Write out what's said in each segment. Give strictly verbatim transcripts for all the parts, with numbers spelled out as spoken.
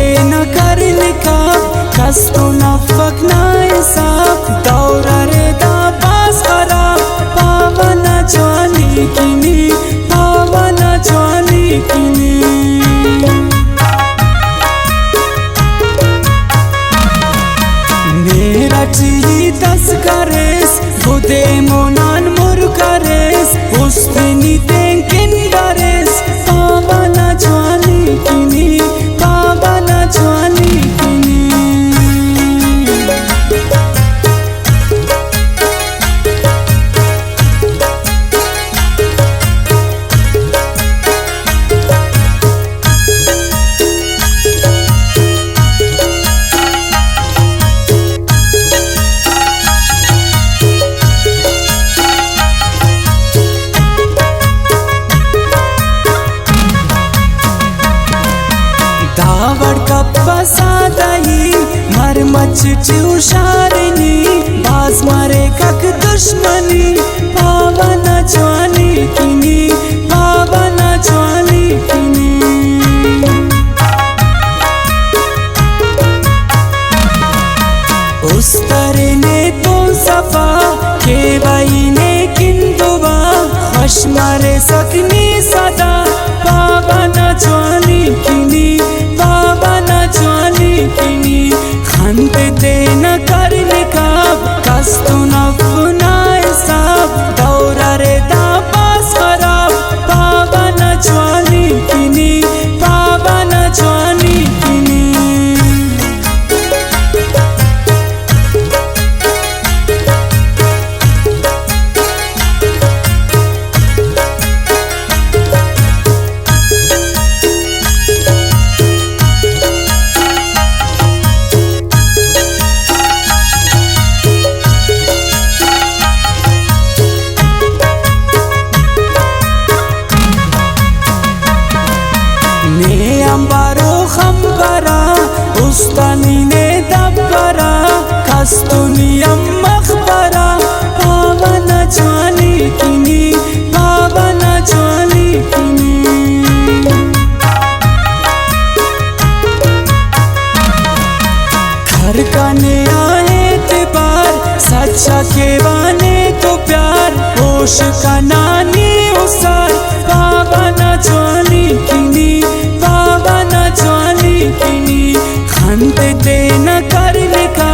تینا کرینکا، کس تو نفک نا حساب۔ دور ارے دا بھاز خراب، پاوہ نا جوانی کینی، پاوہ نا جوانی کینی۔ مہر ٹی دس کریس، گدے مونان مر کریس، است نی تین کن کریس، پاوہ نا جوانی کینی، پاوہ نا جوانی کینی۔ داوڑ کپسا دہی، مر مچ ٹی ہشار نی، بھاز مریکک دشمنی، پاوہ نا جوانی کینی، پاوہ نا جوانی کینی۔ است ارے نے تون صفا، کیوہ ای نے کن دعا، خوش مریسک نی سدا، پاوہ نا جوانی کینی، پاوہ نا جوانی کینی۔ خنتے تینا کرینکا، کس تو نفک نا حساب۔ دور ارے دا بھاز خراب، پاوہ نا جوانی کینی، پاوہ نا جوانی کینی۔ نے آنبار و خمبرا، است آ نی نے دبرا، کس تو نی ہم مخبرا، پاوہ نا جوانی کینی، پاوہ نا جوانی کینی۔ کر کنے آ اعتبار، سچا کیوہ نے تو پیار، ہوش کنا نی اسار، پاوہ نا جوانی کینی، پاوہ نا جوانی کینی۔ خنتے تینا کرینکا،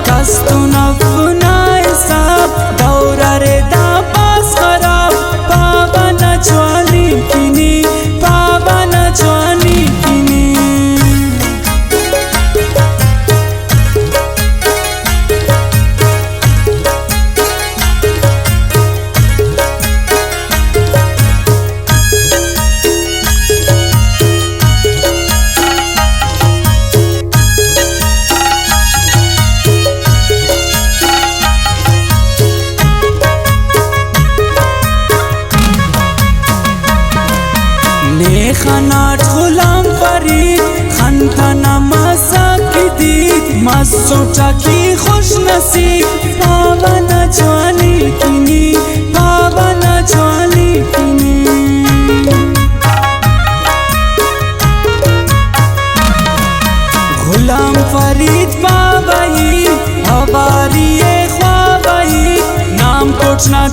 کس تو نفک نا حساب۔ دور ارے دا بھاز خراب، پاوہ نا جوانی کینی، پاوہ نا جوانی کینی۔ نے خناٹ غلام فرید، خن تنا مسا کی دید، مسوٹا کی خوش نصیب، پاوہ نا جوانی کینی، پاوہ نا جوانی کینی۔ غلام فرید پاوہ ای، اواری ءِ خواوہ ای، نام کوٹ نا